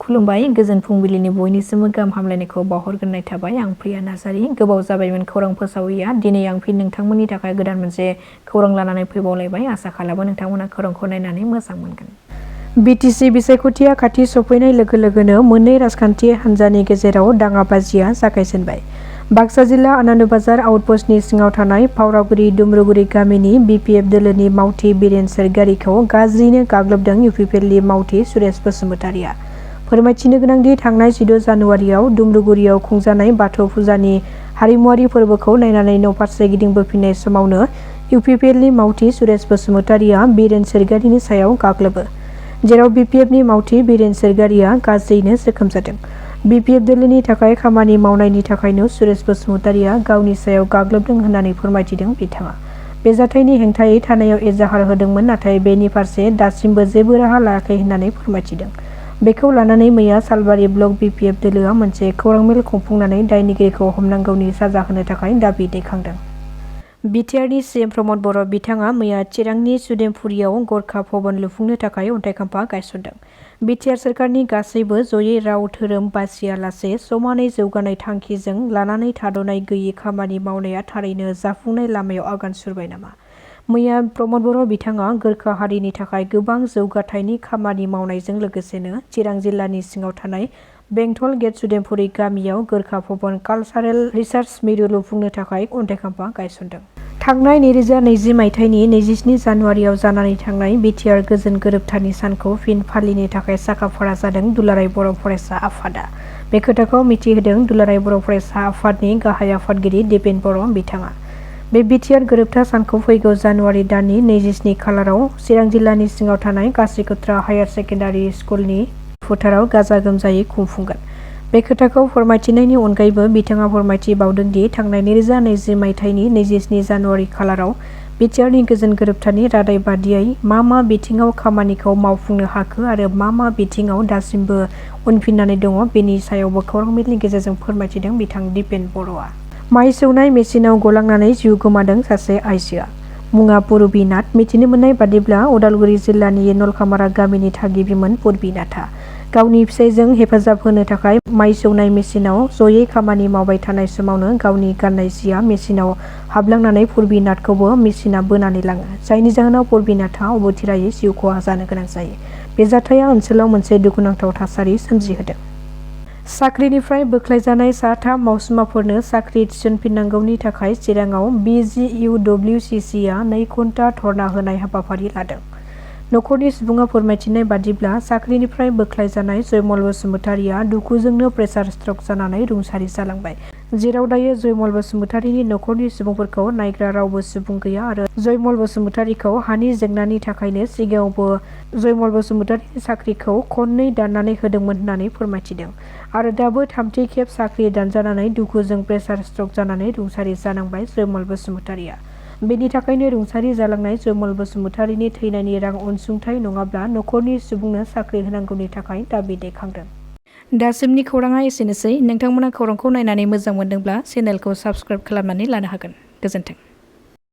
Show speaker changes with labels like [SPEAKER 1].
[SPEAKER 1] खुलुमबाय गोजोन फुंबिलिनि बयनिसिमबो गाहाम हामलायनायखौ बावहरग्रोनाय थाबाय। आं प्रिया नार्जारी। गोबाव जाबायमोन खौरां फोसावैया। दिनै आं फिन नोंथांमोननि थाखाय गोदान मोनसे खौरां लानानै फैबावलायबाय। आसा खालामो नोंथांमोना खौरांखौ नायनानै मोजां मोनगोन। बिटिसि बिसायख'थिया खाथि सफैनाय लोगो लोगोनो मोननै राजखान्थि हान्जानि गेजेराव दाङाबाजिया जागायजेनबाय। बाक्सा जिल्ला आनन्दबाजार आउटपस्टनि सिङाव थानाय फावरागुरि दुमरुगुरि गामिनि बिपिएफ दोलोनि मावथि बिरेन सोरगियारिखौ गाज्रियैनो गाग्लोबदों इउपिपिएलनि मावथि सुरेश बसुमतारिया। फोरमायथिनो गोनांदि थांनाय 16 जानुवारियाव दुमरुगुरियाव खुंजानाय बाथौ फुजानि हारिमुआरि फोरबोखौ नायनानै न'फारसे गिदिंबोफिननाय समावनो इउपिपिएलनि मावथि सुरेश बसुमतारिया बिरेन सोरगियारिनि सायाव गाग्लोबो, जेराव बिपिएफनि मावथि बिरेन सोरगियारिया गाज्रियैनो जोखोम जादों। बिपिएफ दोलोनि थाखाय खामानि मावनायनि थाखायनो सुरेश बसुमतारिया गावनि सायाव गाग्लोबदों होननानै फोरमायथिदों बिथाङा। बे जाथायनि हेंथायै थानायाव एजाहार होदोंमोन, नाथाय बेनि फारसे दासिमबो जेबो राहा लायाखै होननानै फोरमायथिदों। बेखौ लानानै मैया सालबारि ब्लक बिपिएफ दोलोआ मोनसे खौरां मेल खुंफुंनानै दायनिगिरिखौ हमनांगौनि साजा होनो थाखाय दाबि दैखांदों। बिटिआरनि सिएम प्रमद बर' बिथाङा मैया चिरांनि सुदेमपुरियाव गरखा भवन लुफुंनो थाखाय अन्थाइ खाम्फा गायसनदों। बिटिआर सोरखारनि गासैबो जयै राव धोरोम बासियालासे समानै जौगानाय थांखिजों लानानै थाद'नाय गैयि खामानि मावनाया थारैनो जाफुंनाय लामायाव आगान सुरबाय नामा? मैया प्रमद बर' बिथाङा गोरखा हारिनि थाखाय गोबां जौगाथायनि खामानि मावनायजों लोगोसेनो चिरां जिल्लानि सिङाव थानाय बेंटल गेट सुदेमपुरि गामियाव गोरखा भवन कालचारेल रिसार्च मिरु लुफुंनो थाखाय अन्थाइ खाम्फा गायसनदों। थांनाय 2020 मायथाइनि 27 जानुवारियाव जानानै थांनाय बिटिआर गोजोन गोरोबथानि सानखौ फिन फालिनो थाखाय साखाफारा जादों दुलाराय बर' फरायसा आफादा। बे खोथाखौ मिथिहोदों दुलाराय बर' फरायसा आफादनि गाहाय आफादगिरि दिपेन बर' बिथाङा। बे बिटिआर गोरोबथा सानखौ फैगौ जानुवारि दाननि 27 खालाराव चिरां जिल्लानि सिङाव थानाय कासिकत्रा हायार सेकेन्डारि स्कुलनि फोथाराव गाजा गोमजायै खुंफुंगोन। बे खोथाखौ फोरमायथिनायनि अनगायैबो बिथाङा फोरमायथिबावदों दि थांनाय 2020 मायथाइनि 27 जानुवारि खालाराव बिटिआरनि गोजोन गोरोबथानि रादाय बादियै मा बिथिङाव खामानिखौ मावफुंनो हाखो आरो मा बिथिङाव दासिमबो उनफिननानै दङ, बेनि सायावबो खौरां मेलनि गेजेरजों फोरमायथिदों बिथां दिपेन बर'आ। माइ सौनाय मेसिनाव गलांनानै जिउ गोमादों सासे आइजोआ। मुङा पुरबी नाथ। मिथिनो मोननाय बादिब्ला उदालगुरि जिल्लानि नलखामारा गामिनि थागिबिमोन पुरबी नाथआ। गावनि फिसायजों हेफाजाब होनो थाखाय माइ सौनाय मेसिनाव जयै खामानि मावबाय थानाय समावनो गावनि गाननाय जिया मेसिनाव हाबलांनानै पुरबी नाथखौबो मेसिना बोनानै लाङो, जायनि जाहोनाव पुरबी नाथआ अबथिरायै जिउ खहा जानो गोनां जायो। बे जाथाया ओनसोलाव मोनसे दुखुनांथाव थासारि सोमजिहोदों। साख्रिनिफ्राय बोख्लायजानाय सा 3 मावसुमाफोरनो साख्रि थिसनफिननांगौनि थाखाय चिराङाव बिजिइउडब्लिउसिसिआ 2 घन्टा धर्ना होनाय हाबाफारि लादों। नखरनि सुबुङा फोरमायथिनाय बादिब्ला साख्रिनिफ्राय बोख्लायजानाय जयमल बसुमतारिया दुखुजोंनो प्रेसार स्ट्रक जानानै रुंसारि जालांबाय, जेराव दायो जयमल बसुमतारिनि नखरनि सुबुंफोरखौ नायग्रा रावबो सुबुं गैया आरो जयमल बसुमतारिखौ हानि जेंनानि थाखायनो सिगाङावबो जयमल बसुमतारिनि साख्रिखौ खननै दाननानै होदोंमोन होननानै फोरमायथिदों आरो दाबो थामथि खेब साख्रि दानजानानै दुखुजों प्रेसार स्ट्रक जानानै रुंसारि जानांबाय जयमल बसुमतारिया। बेनि थाखायनो रुंसारि जालांनाय जयमल बसुमतारिनि थैनायनि रां अनसुंथाइ नङाब्ला नखरनि सुबुंनो साख्रि होनांगौनि थाखाय दाबि दैखांदों। दासिमनि खौराङा एसेनोसै। नोंथांमोना खौरांखौ नायनानै मोजां मोनदोंब्ला चेनेलखौ साबस्क्राइब खालामनानै लानो हागोन। गोजोन्थों।